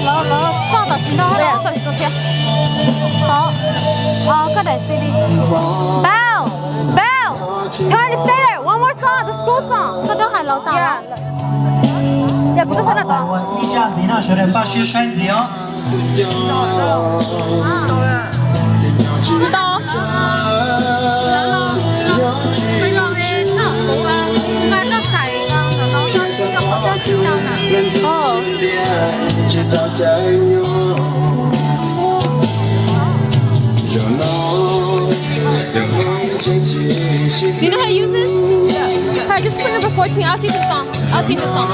Lawv, lawv txog tam sim no lawm, txog thiab. Koj daim C D. Bell, Bell, turn it there. One more song, the school song. Koj twb hais lawv tas. Ib zaj ntxiv no, sawv daws npaj siab saib ntxiv os. You know how to use this? Hi, just put number fourteen. I'll teach you the song. I'll teach you the song.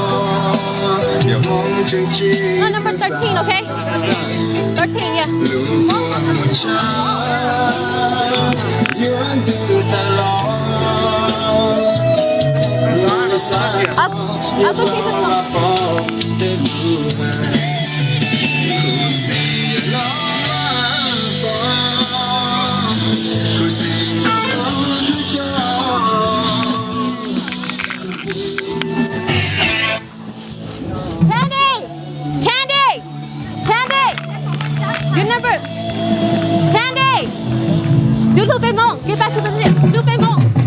No, number thirteen, okay? Thirteen, yeah. I'll, I'll go change the song. Candy! Candy! Candy! Your number! Candy! Tus hlub peb Hmoob, get back to position. Hlub peb Hmoob.